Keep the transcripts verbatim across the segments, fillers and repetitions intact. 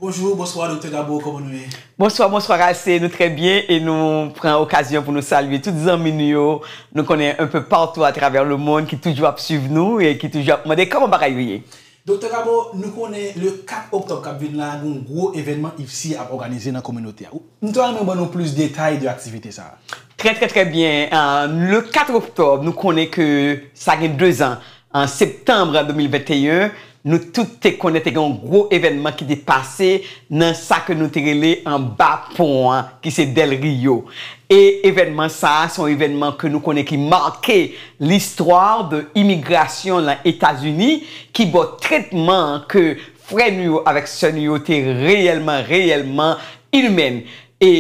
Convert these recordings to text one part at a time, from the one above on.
Bonjou, bonswa, Doktè Gabo, kòman nou ye? Bonswa, bonswa, Alcé, nou trè byen e nou pran okazyon pou nou salye tout zanmi nou yo, nou konnen un peu partout à travers le monde ki toujou ap swiv nou e ki toujou ap mande kòman bagay yo ye. Doktè Gabo, nou konnen le kat oktòb k ap vin la, gen yon gwo evènman IFSI ap òganize nan kominote a. M ta renmen ban nou plis detay de aktivite sa a. Trè, trè, trè byen. Le kat oktòb, nou konnen ke sa gen de zan, an septanm de mil venteyen, nou tout te konnen te gen yon gwo evènman ki te pase nan sa ke nou te rele anba pon an, ki se Del Rio. E evènman sa a, se yon evènman ke nou konnen ki make listwa de imigrasyon lan Etazini, ki ba w tretman ke frè nou yo avèk sè nou yo te reyèlman, reyèlman inimen. E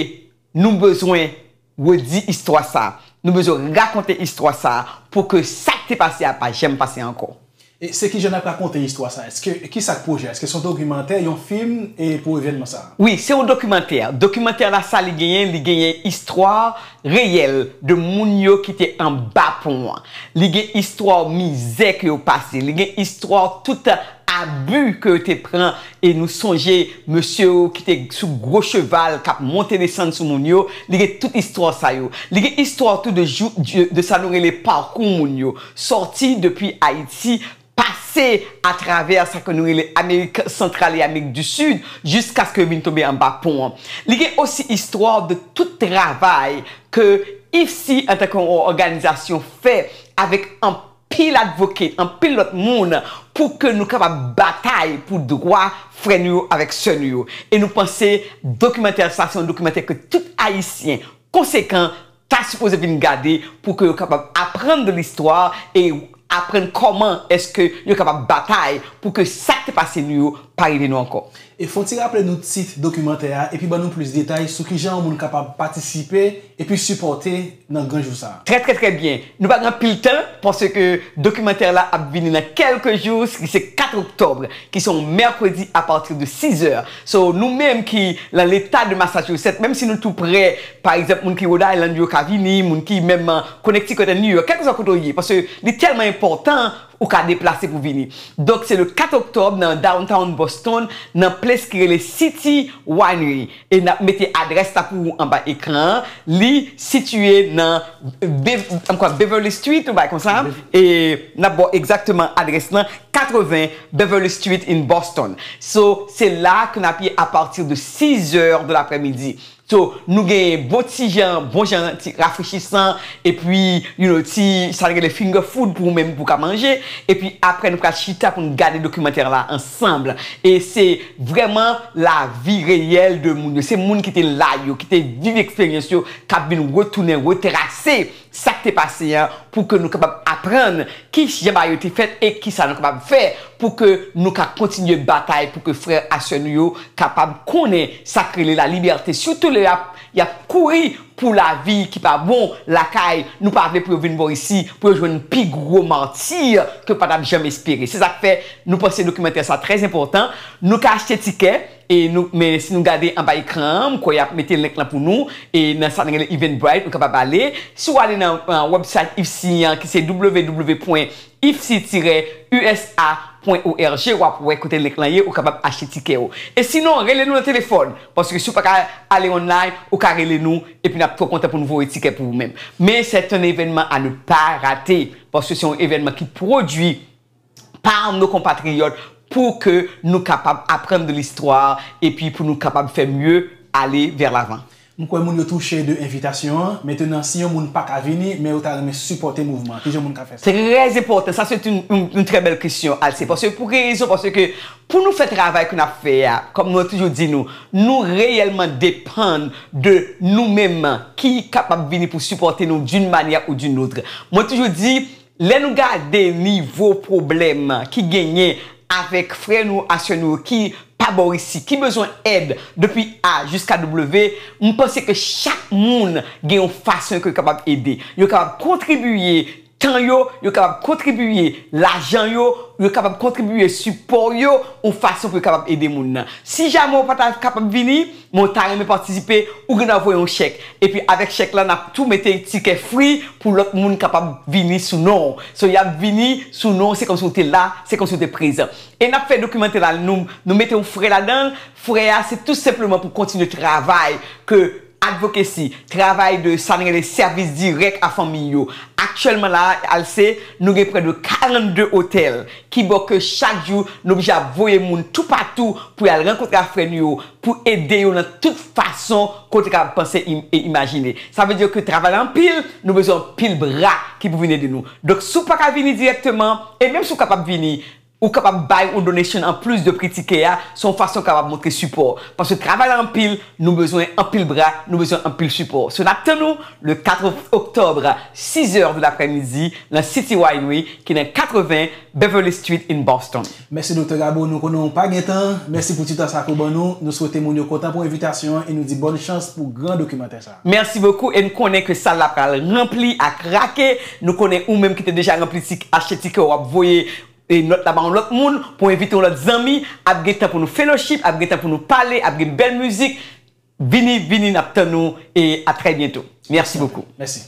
nou bezwen redi istwa sa. Nou bezwen rakonte istwa sa pou ke sa k te pase a pa janm pase ankò. E se kijan n ap rakonte istwa sa? Èske, ki sa k pwojè? Èske se yon dokimantè, yon fim e pou evènman sa a? Wi, se yon dokimantè. Dokimantè la, sa li genyen, li genyen istwa reyèl de moun yo ki te anba pon an. Li gen istwa mizè ke yo pase. Li gen istwa tout abi ke yo te pran. E nou sonje mesye yo ki te sou gwo cheval k ap monte desann sou moun yo. Li gen tout istwa sa yo. Li gen istwa tou de, jou, de, de sa nou rele pakou moun yo. Sòti depi Ayiti, pase atravè sa ke nou rele Amerik Santral e Amerik di Sid, jiskaske yo vin tonbe anba pon an. Li gen osi istwa de tout travay ke IFSI antanke yon òganizasyon fè avèk anpil advocate, anpil lòt moun pou ke nou kapab batay pou dwa frè nou yo avèk sè nou yo. E nou panse dokimantè sa se yon dokimantè ke tout Ayisyen konsekan ta sipoze vin gade pou ke yo kapab aprann de listwa e aprann kòman èske yo kapab batay pou ke sa k te pase nou yo pa rive nou ankò. E fè yon ti raple nou tit dokimantè a, epi ban nou plis detay sou kijan yon moun kapab patisipe epi sipòte nan gran jou sa a. Trè, trè, trè byen. Nou pa gen anpil tan, paske dokimantè la ap vini nan kèlke jou, ki se kat oktòb, ki se yon mèkredi apati de sizè. So, nou menm ki nan leta de Massachusetts, menm si nou tou prè, pa egzanp, moun ki Rhode Island yo ka vini, moun ki menm Connecticut and New York, kèlkeswa kote w ye, paske li tèlman enpòtan, ou ka deplase pou vini. Donk, se le kat oktòb nan Downtown Boston, nan ples ki rele City Winery. E n ap mete adrès la pou ou anba ekran an. Li sitiye nan Bev- m kwè Beverly Street, yon bagay konsa. E n ap ba w egzakteman adrès lan, katreven Beverly Street in Boston. So, se la ke n ap ye apati de sizè de laprèmidi. So, nou gen bon ti jan, bon jan ti rafrechisan, epi, you know, ti, sa rele finger food pou ou menm pou w ka manje, epi apre nou pral chita pou n gade dokimantè la ansanm. E se vrèman lavi reyèl de moun yo. Se moun ki te la yo, ki te viv eksperyans yo, k ap vin retounen, retrase sa k te pase an, pou ke nou kapab aprann ki jan bagay yo te fèt e ki sa nou kapab fè pou ke nou ka kontinye batay pou ke frè a sè nou yo kapab konnen sa k rele lalibète. Sitou lè y ap, y ap kouri pou lavi ki pa bon lakay, nou pa vle pou yo vin bò isi, pou yo jwenn pi gwo mati ke pa t ap janm espere. Se sa k fè nou panse dokimantè sa trè enpòtan. Nou ka achte tikè, e nou, men si nou gade anba ekran an, m kwè y ap mete link lan pou nou, e nan sa n rele Eventbrite, ou kapab ale. Si w ale nan, nan website IFSI an, ki se w w w pwen ifsi tiret u s a pwen org, w ap wè kote link lan ye, ou kapab achte tikè w. E sinon, rele nou nan telefòn, paske si w pa ka ale online, ou ka rele nou, epi n ap twò kontan pou n voye tikè pou ou menm. Men se yon evènman à ne pas rater, paske se yon evènman ki pwodui pa nos compatriotes pou ke nou kapab aprann de listwa epi pou nou kapab fè mye ale vè lavan. M kwè moun yo touche de envitasyon an. Mentenan, si yon moun pa ka vini, men yo ta renmen sipòte mouvman an, kijan moun ka fè sa? Trè enpòtan. Sa se yon, yon, yon trè bèl kesyon, Alcé. Paske pou ki rezon? Paske pou nou fè travay ke n ap fè a, kòm nou toujou di nou, nou reyèlman depann de nou menm ki kapab vini pou sipòte nou d'une manière ou d'une autre. Mwen toujou di, lè nou gade nivo pwoblèm ki genyen avèk frè nou, a sè nou ki pa bò isi, ki bezwen èd depi A jiska W, m panse ke chak moun gen yon fason ke yo kapab ede. Yo kapab kontribiye tan yo, yo kapab kontribye lajan yo, yo kapab kontribye sipò yo, yon fason pou yo kapab ede moun nan. Si jamè w pa ta kapab vini, men w ta renmen patisipe, ou gen dwa voye yon chèk. Epi avèk chèk la, n ap tou mete tikè free pou lòt moun kapab vini sou non w. So, y ap vini sou non w, se kòmsi w te la, se kòmsi w te prezan. E n ap fè dokimantè la, nou, nou mete yon frè ladan l. Frè a, se tou senpleman pou kontinye travay ke advocacy, travay de sa n rele sèvis dirèk a fanmi yo. Aktyèlman la, Alce, nou gen prè de karannde otèl ki bò ke chak jou nou oblije ap voye moun toupatou pou y al rankontre ak frè nou yo, pou ede yo nan tout fason kote ka panse im- e imajine. Sa vle di ke travay la anpil, nou bezwen anpil bra ki pou vin ede nou. Donk, si w pa ka vini dirèkteman, e menm si w kapab vini, ou kapab bay yon donation an plis de pri tikè a, se yon fason kapab montre sipò. Paske travay la anpil, nou bezwen anpil bra, nou bezwen anpil sipò. So, n ap tann nou le quatre octobre, six heures de l'après-midi, nan City Winery, ki nan katreven Beverly Street in Boston. Mèsi, Doktè Gabo. Nou konnen w pa gen tan. Mèsi pou ti tan sa ke w ban nou. Nou swete moun yo kontan pou envitasyon an e nou di bòn chans pou gran dokimantè sa a. Mèsi bokou. E n konnen ke sal la pral ranpli a krake. Nou konnen ou menm ki te deja ranpli ti, achte tikè w ap voye e nòt la ba yon lòt moun, pou envite yon lòt zanmi, ap gen tan pou nou fellowship, ap gen tan pou nou pale, ap gen bèl mizik. Vini, vini, n ap tann nou e à très bientôt. Merci beaucoup. Mèsi.